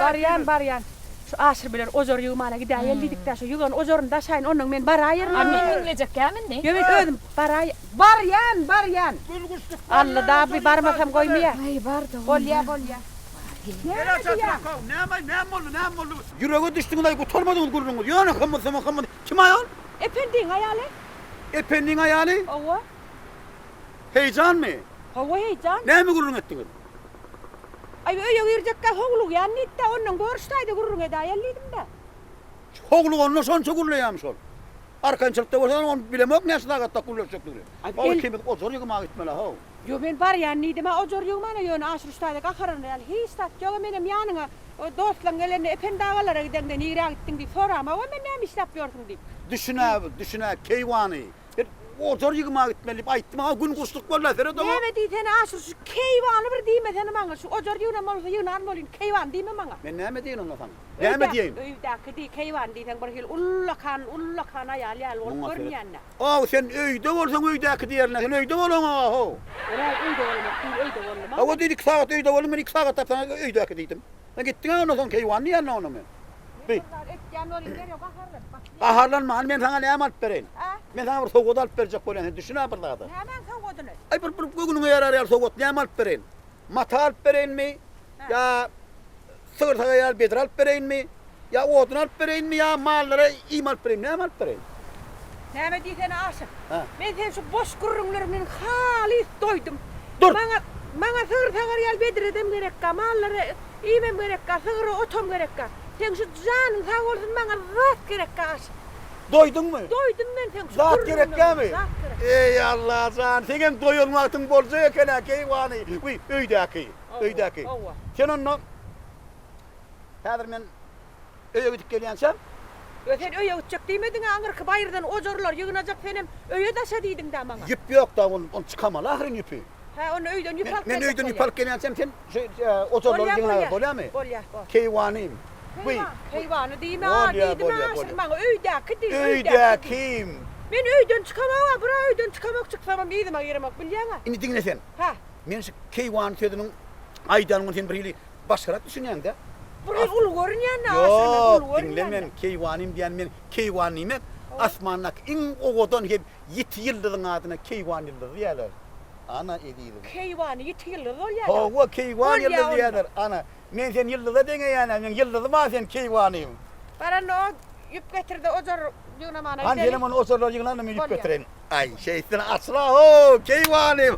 Barýan, barýan. Şu Aşyr bilen ojar ýygmana gidäýeli diýdik-dä, şu ýygan ojaryny daşaýyn, onnoň men baraýaryn. A men diňlejekkäm indi? Ýo, men özüm baraý. Barýan, barýan. Alla da bi barmasam goýmaýa. Aý, bar-da onda. Bolýa, bolýa. Näme diýýäň? Näme, näme boldy, näme boldy? Ýürege düşdüňiz-aý, gutarmadyňyz gürrüňiňizi. Ýöne hymyldama, hymyld. Kim aýal? Ependiň aýaly. Ependiň aýaly? Hawa. Heýjanmy? Hawa, heýjan. Näme gürrüň etdiňiz? Aý, öýe girjekkä howlugýan diýdi-dä, ondan görüşdäýde gürrüň edäýeli diýdim-dä. Howluganda şonça gürleýärmi şol? Arkaýynçylykda bolsa ony bilemok näçe sagatda gürleşjekdigini. How ikimiz ojar ýygmaga gitmeli how. Ýok men barýan diýdim-ä ojar ýygmana ýöne Aşyr ussada gaharlandy ýaly hiç zat ýoga menem ýanyňa dostlaň gelende Ependi agalara gideňde nirä gitdiň diýip soramagam men näme işläp ýörsüň diýip. Düşün-ä, düşün-ä keýwany. Men ojar ýygmaga gitmeli diýip aýtdym a gün guşluk boldy-a seret oňa. Näme diýsene Aşyr şu keýwany bir diýmesene maňa şu ojar ýygnan bolsa ýygnan bolýyn keýwany diýme maňa. Men näme diýeýin onda saňa? Näme diýeýin? Öýdäki diý, keýwany diýseň bir hili ullakan, ullakan aýal ýaly bolup görünýän-dä. How, sen öýde bolsaň öýdäki diýerine, sen öýde bolaňok-a, how. Men-ä öýde bolamok diýip öýde boldum-a. Hawa diýdi, iki sagat öýde boldum, men iki sagatlap saňa öýdäki diýdim. Sen gitdiň-ä ondan soň keýwany diýýän-dä onda men. Men bir zat etýän bolýan, derrew gaharlanyp başlaýan. Gaharlanma, hany men saňa näme alyp bereýin? Hä? Men saňa bir sowgat alyp berjek bolýan, sen düşün-ä bir zada. Nämäň sowgadyny? Aý, bir, bir göwnüňe ýarar ýaly sowgat näme alyp bereýin? Mata alyp bereýinmi? Ýa Sygyr sagar ýaly bedre alyp bereýinmi? Ýa odun alyp bereýinmi, ýa mallara iým alyp bereýinmi, näme alyp bereýin? Näme diýsene Aşyr? Hä? Men seň şu boş gürrüňleriňden halys doýdum. Dur! Maňa, maňa sygyr sagar ýaly bedredem gerekka, mallara iýmem gerekka, sygyra otam gerekka. Seň şu janyň sag bolsun, maňa zat gerekka Aşyr. Doýduňmy? Doýdum men seň şu Zat gürrüňleriňden. gerekkämi? Zat gerek. Eý, Allajan, seňem doýan wagtyň boljak eken-ä, keýwany. Wiý, öýdäki. Öýdäki. Hawa. Sen onda häzir men öýe gidip gelýänçäm. Ýo sen öýe gitjek diýmediň-ä, aňyrky baýyrdan ojarlar ýygnajak senem öýe daşa diýdiň-dä maňa. Ýüp ýok-da, ony ony çykamaly ahyryn ýüpi. Hä, onda öýden ýüp alyp Men geljek öýden ýüp bolýa. alyp gelýänçäm sen şu ojarlary Bolýa, ýygnaber, bolýa. bolýamy? Bolýa, bor. Keýwanym. Wiý. Keýwan, keýwany diýme-a, Bolýa, diýdim-ä bolýa, aşyr bolýa. maňa, öýdäki diý, öýdäki diý. Öýdäkim. Men öýden çykamok-a, bir-ä öýden çykamok, çyksamam yzyma giremok, bilýäň-ä. Indi diňle sen. Hä. Men şu keýwany sözüniň aýdanyňy sen birhili başgarak düşünýäň-dä. Bir hili uly görünýän-dä aslynda, uly Ýok, diňle görünýän-dä. men keýwanym diýýän men keýwan diýmek, asmandaky iň owadan hem ýiti ýyldyzyň adyna keýwan ýyldyzy diýýärler. Ana, ezizim. Keýwany ýiti ýyldyz bolýar-da. Hawa, keýwan Bolýa ýyldyzy onda. diýýärler. Ana, men seni ýyldyza deňeýän-ä, meň ýyldyzym-a sen keýwanym. Baranda o ýüp getir-de ojar ýygnamana Hany gideli. senem ony ojarlary ýygnan-da men ýüp Bolýa. getireýin. Aý, şeýtsin açyl-a-how, keýwanym.